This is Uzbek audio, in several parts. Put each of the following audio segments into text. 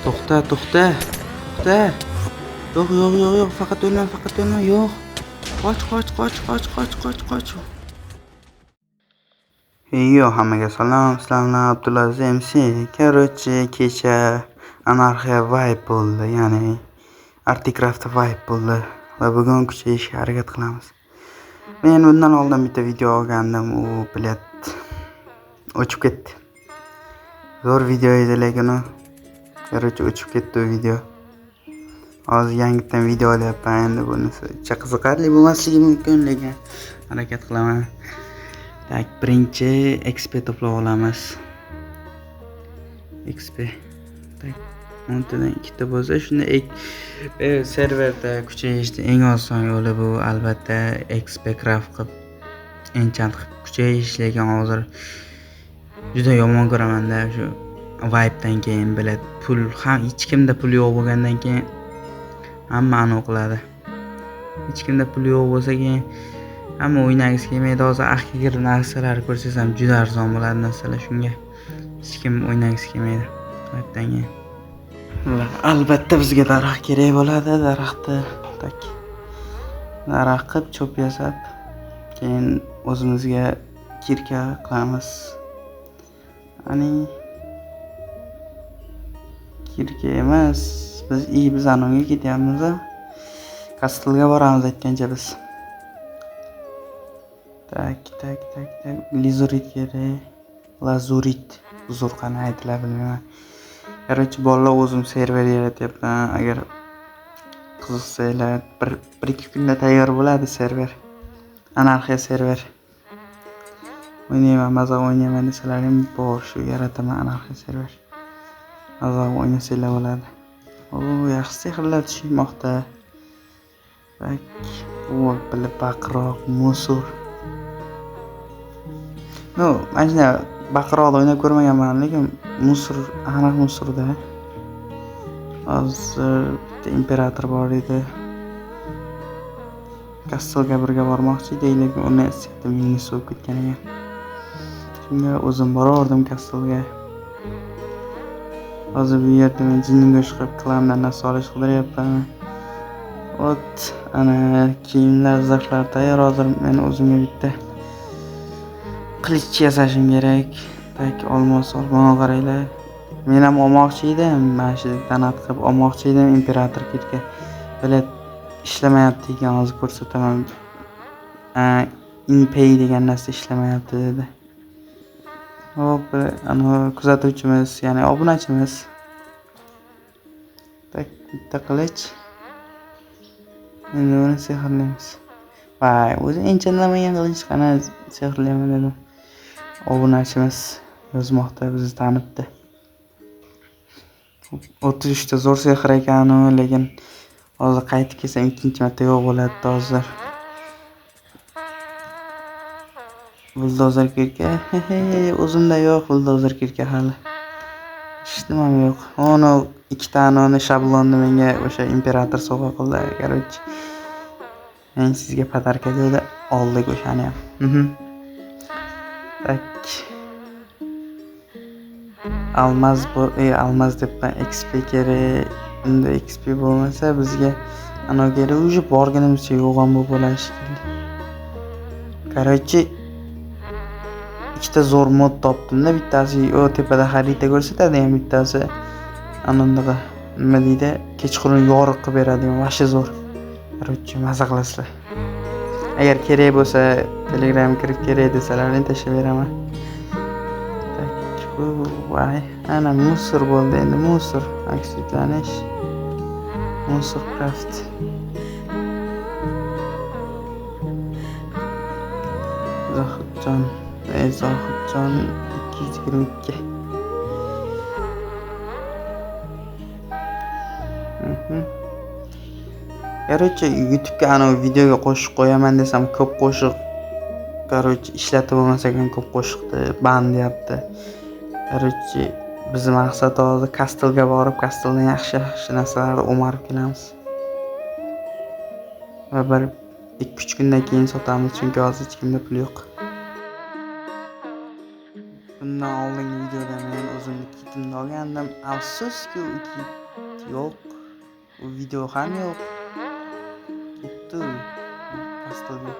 To'xta, to'xta. To'xta. Yo'q, yo'q, yo'q, yo'q, faqat o'lma, faqat o'lma, yo'q. Qoch, qoch, qoch, qoch, qoch, qoch, qoch. Yo, hammaga salom, sizlar bilan Abdulaziz MC. Короче, kecha anarxiya vibe bo'ldi, ya'ni Articraft vibe bo'ldi va bugun kuchayishga harakat qilamiz. Men bundan oldin bitta video olgandim, u bilet o'chib ketdi. Zo'r video edi, lekin u короче o'chib ketdi u video. Hozir yangidan video olyapman, endi bunisi uncha qiziqarli bo'lmasligi mumkin, lekin harakat qilaman. Tak, birinchi XP to'plab olamiz. XP. Tak, 10 tadan 2 ta bo'lsa, shunda serverda kuchayishni eng oson yo'li bu albatta XP craft qilib, enchant qilib kuchayish, lekin hozir juda yomon ko'raman-da shu vibe'dan keyin bilet pul ham hech kimda pul yo'q bo'lgandan keyin hamma anu qiladi. Hech kimda pul yo'q bo'lsa keyin hamma o'ynagisi kelmaydi. Hozir ahga kirib narsalar ko'rsangiz ham juda arzon bo'ladi narsalar, shunga hech kim o'ynagisi kelmaydi vibe'dan keyin. Va albatta bizga daraxt kerak bo'ladi. Daraxtni tak daraxt qilib cho'p yasab, keyin o'zimizga kirka qilamiz. Ani kirka emas, biz anonga ketyapmiz. Kastilga boramiz aytgancha biz. Tak, tak, tak, tak. Lizurit kerak. Lazurit. Uzr, qani aytiladi bilmayman. Короче, bolalar o'zim server yaratyapman. Agar qiziqsanglar, bir ikki kunda tayyor bo'ladi server. Anarxiya server. O'ynayman, maza o'ynayman desalaring bor, shu yarataman anarxiya server. Maza o'ynasanglar bo'ladi. O, yaxshi sehrlar tushmoqda. Tak, u bilib baqiroq, musur. No, mana shunday baqiroqda o'ynab ko'rmaganman, lekin musur, aniq musurda. Hozir bitta imperator bor edi. Kastelga birga bormoqchi edik, lekin uni seti minus bo'lib ketgan ekan. Shunga o'zim borardim Kastelga. Hozir bu yerda men jinni go'sht qilib klandan narsa olish qidiryapman. Ot, ana kiyimlar, zirhlar tayyor. Hozir men o'zimga bitta qilich yasashim kerak. Tak, olmos ol, mana qaranglar. Men ham olmoqchi edim, mana shu donat qilib olmoqchi edim imperator kirka. Bilet ishlamayapti ekan, hozir ko'rsataman. Inpay degan narsa ishlamayapti dedi. Hop, ana kuzatuvchimiz, ya'ni obunachimiz. Tak, bitta qilich. Endi uni sehrlaymiz. Voy, o'zi enchanlamagan qilich qana sehrlayman dedim. Obunachimiz yozmoqda, bizni tanibdi. 33 ta zo'r sehr ekan u, lekin hozir qaytib kelsam ikkinchi marta yo'q bo'ladi hozir. Buldozer kirka, o'zimda yo'q buldozer kirka hali. Hech nimam yo'q. Uni ikkita uni shablonni menga o'sha imperator sovg'a qildi. Короче, men sizga podarka dedi, oldik o'shani ham. Tak. Almaz bu, almaz debman, XP kerak. Unda XP bo'lmasa bizga ana kerak, уже borganimizcha yo'q ham bo'lib bo'ladi shekilli. Короче, ikkita zo'r mod topdim-da, bittasi u tepada xarita ko'rsatadi, ham bittasi ana undaqa nima deydi, kechqurun yorug' qilib beradigan, vahshiy zo'r. Короче, maza qilasizlar. Agar kerak bo'lsa, Telegramga kirib kerak desalaring tashlab beraman. Tak, voy, ana musor bo'ldi endi, musor oksitlanish. Musor craft. Zohidjon, Zohidjon 222. Короче, YouTube'ga ana videoga qo'shiq qo'yaman desam, ko'p qo'shiq, короче, ishlatib bo'lmasa ham ko'p qo'shiqni ban deyapti. Короче, bizning maqsad hozir Kastelga borib, Kasteldan yaxshi-yaxshi narsalarni o'marib kelamiz. Va bir 2-3 kundan keyin sotamiz, chunki hozir hech kimda pul yo'q. Bundan oldingi videoda men o'zimni Kitimni olgandim. Afsuski u kit yo'q. U video ham yo'q. Ketdi. Pastda.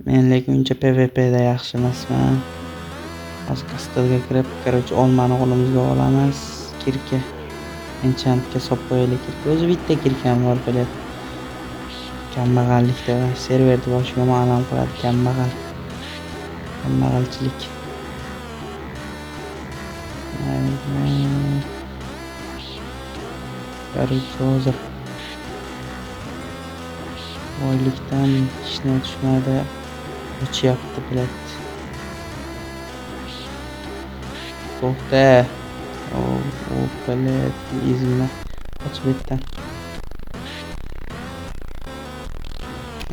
Men lekin uncha PvPda yaxshi emasman. Hozir kastelga kirib, короче, olmani qo'limizga olamiz. Kirka. Enchantga solib qo'yaylik kirka. O'zi bitta kirkam bor, biladi. Kambag'allikda serverda boshi yomon alam qiladi, kambag'al. Kambag'alchilik. Короче, hozir boylikdan hech nima tushmadi. Ochyapti, biladi. To'xta. O, biladi, izimdan qochib ketdim.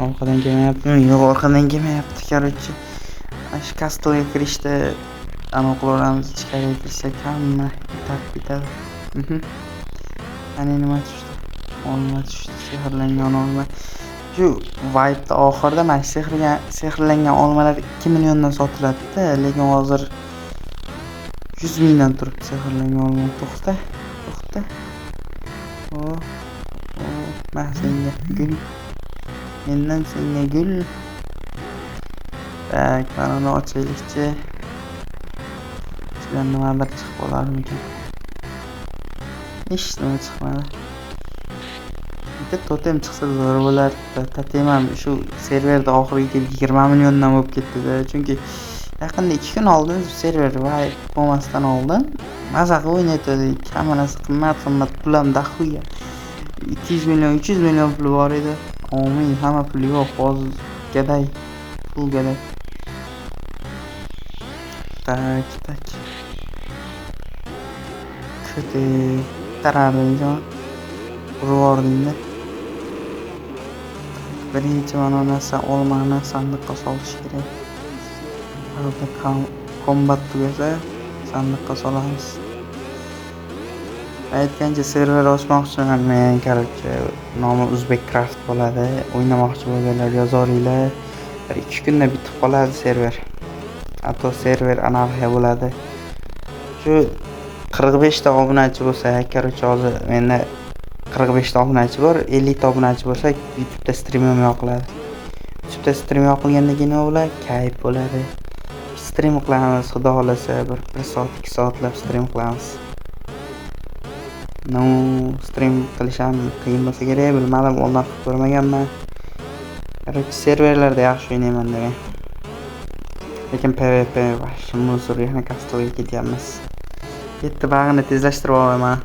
Orqadan kelmayaptimi? Yo'q, orqadan kelmayapti, короче. Shu kastelga kirishda anaqa qilaveramiz, ichkariga kirsak hamma etap bitadi. Ana nima tushdi? Olma tushdi, sehrlangan olma. Shu vibe'da oxirida mana sehrlangan olmalar 2 milliondan sotiladi-da, lekin hozir 100 mingdan turibdi sehrlangan olma. To'xta, to'xta. O, mana senga gul. Mendan senga gul. Tak, mana uni ochaylikchi. Ichidan nimadir chiqib qolarmikan? Hech nima chiqmadi. Bitta totem chiqsa zo'r bo'lardi. Totem ham shu serverda oxirgi kelib 20 milliondan bo'lib ketdi-da. Chunki yaqinda 2 kun oldin server vibe bo'lmasdan oldin maza qilib o'ynayotgandik. Hamma narsa qimmat-qimmat, pul ham daxuya. 200 million, 300 million puli bor edi. Amin, hamma puli yo'q, hozir gaday, pul gaday. Tak, tak. Ko'ti tarardim, urib yubordingda. Birinchi mana narsa olmani sandiqqa solish kerak. Hozir kombat tugasa sandiqqa solamiz. Aytgancha server ochmoqchiman men, короче, nomi Uzbek Craft bo'ladi. O'ynamoqchi bo'lganlar yozoringlar. 1-2 kunda bitib qoladi server. Ato server anarxiya bo'ladi. Shu 45 ta obunachi bo'lsa, короче, hozir menda 45 ta obunachi bor, 50 ta obunachi bo'lsa, YouTube'da streamim yoqiladi. YouTube'da stream yoqilgandan keyin nima bo'ladi? Kayf bo'ladi. Stream qilamiz, xudo xolasa bir soat, 2 soatlab stream qilamiz. No, stream qilish ham qiyin bo'lsa kerak, bilmadim, oldin qilib ko'rmaganman. Короче, serverlarda yaxshi o'ynayman degan. Lekin PvP vahshiy musor, yana kastelga ketyapmiz. Ketdi, bag'ini tezlashtirib olaman.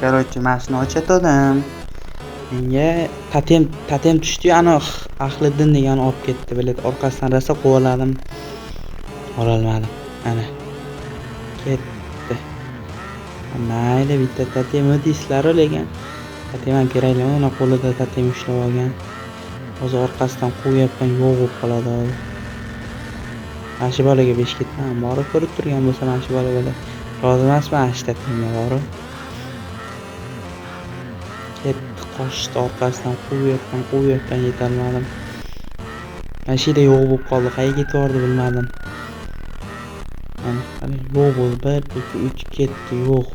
Короче, mana shuni ochatdim. Menga totem tushdi-yu, ana Ahliddin degan olib ketdi, biladi. Orqasidan rosa quvaladim. Ololmadim. Ana. Ketdi. Mayli, bitta totem deysizlar-u, lekin totem ham kerakli, uni qo'lida totem ushlab olgan. Hozir orqasidan quvayapman, yo'q bo'lib qoladi hozir. Mana shu bolaga 5 ketman, borib ko'rib turgan bo'lsa mana shu bola bo'ladi. Rozi emasman shu totemga borib. Ketdi, qochdi, orqasidan quvayapman, yetolmadim. Mana shu yerda yo'q bo'lib qoldi, qayerga ketib yubordi bilmadim. Mana qarang, yo'q bo'ldi. 1, 2, 3 ketdi, yo'q.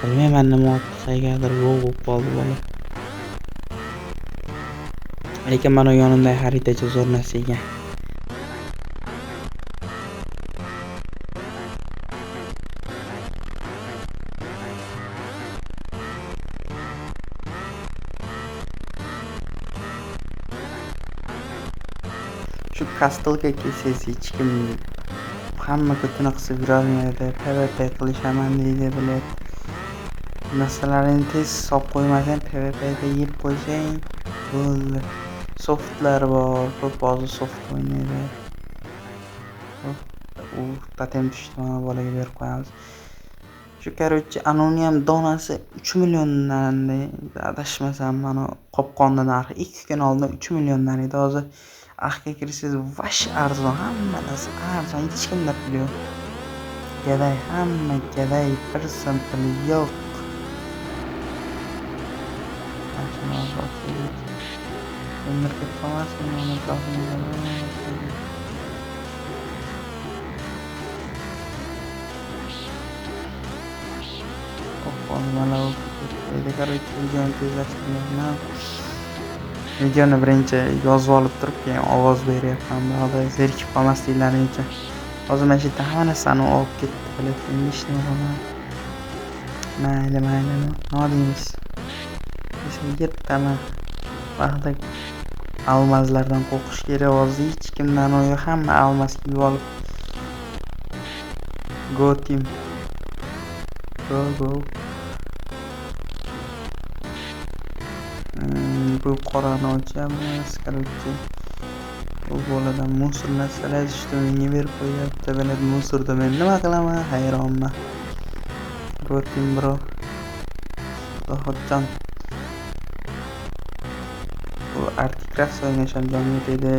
Bilmayman nima otdi, qayergadir yo'q bo'lib qoldi bola. Lekin mana yonimdagi xaritacha zo'r narsa ekan. Shu kastelga kelsangiz hech kim hamma ko'tini qisib yurolmaydi, PvP qilishaman deydi, biladi. Narsalaringni tez solib qo'ymasang, PvPda yeb qo'ysang bo'ldi. Softlar bor, ko'p hozir soft o'ynaydi. U totem tushdi, mana bolaga berib qo'yamiz. Shu короче, anoni ham donasi 3 milliondan, adashmasam, mana qopqonni narxi 2 kun oldin 3 milliondan edi. Hozir ahga kirsangiz vash arzon, hamma narsa arzon, hech kimda pul yo'q. Gaday, hamma gaday, bir so'm puli yo'q. Kimdir ketib qolmasin, короче, videoni tezlashtirmayman. Videoni birinchi yozib olib turib, keyin ovoz beryapman, buyoqda zerikib qolmasliklaring uchun. Hozir mana shu yerda hamma narsani olib ketdi, biladi, endi hech nima qolmadi. Mayli, mayli, nima deymiz? Yettaman. Vaqtda almazlardan qo'rqish kerak hozir, hech kimdan yo'q, hamma almaz kiyib olib. Go team. Go go. Bu qorani ochamiz, короче. Bu boladan musor narsalar tushdi, menga berib qo'yapti. Biladi, musorda men nima qilaman, hayronman. Go team bro. Zohidjon. Bu Articraft o'ynasham jonga tegdi.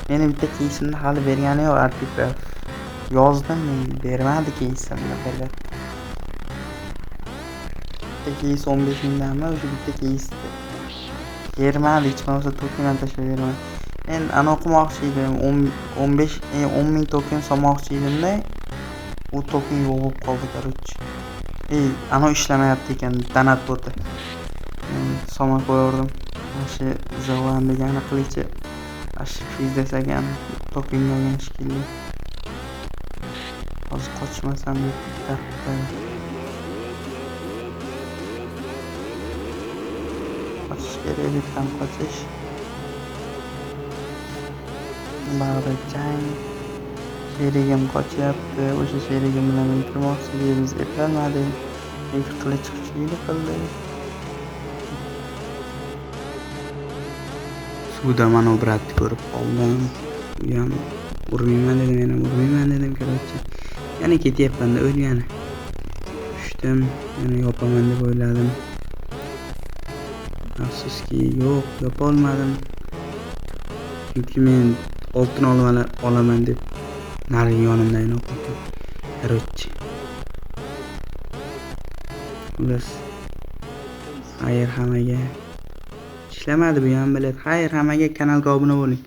Meni bitta keysimni hali bergani yo'q Articraft. Yozdim men, bermadi keysimni, biladi. Bitta keys 15 mingdanmi, o'sha bitta keysni bermadi, hech bo'lmasa token ham tashlab bermadi. Men ana o'qimoqchi edim, 15 10 ming token solmoqchi edimda, u token yo'q bo'lib qoldi, короче. Ey, ana ishlamayapti ekan, donat boti. Men solmay qo'yaverdim. Mana shu Zavan degani qilichi, shu pizdes ekan, tokenga olgan shekilli. Hozir qochmasam deb qochish kerak, bitdan qochish. Bag'da jang. Sherigim qochyapti. O'sha sherigim bilan men kirmoqchi edik, biz eplolmadik. Chunki qilich kuchli qildi. Suvda mana u bratni ko'rib qoldim. U ham urmayman dedi, men ham urmayman dedim, короче. Yana ketyapman-da, o'lgani. Tushdim, yana yopaman deb o'yladim. Afsuski, yo'q, yopa olmadim. Chunki men oltin olaman deb narigi yonimdan yana qo'ydim. Короче. Xullas, xayr hammaga. Ishlamadi bu ham biladi. Xayr hammaga, kanalga obuna bo'ling.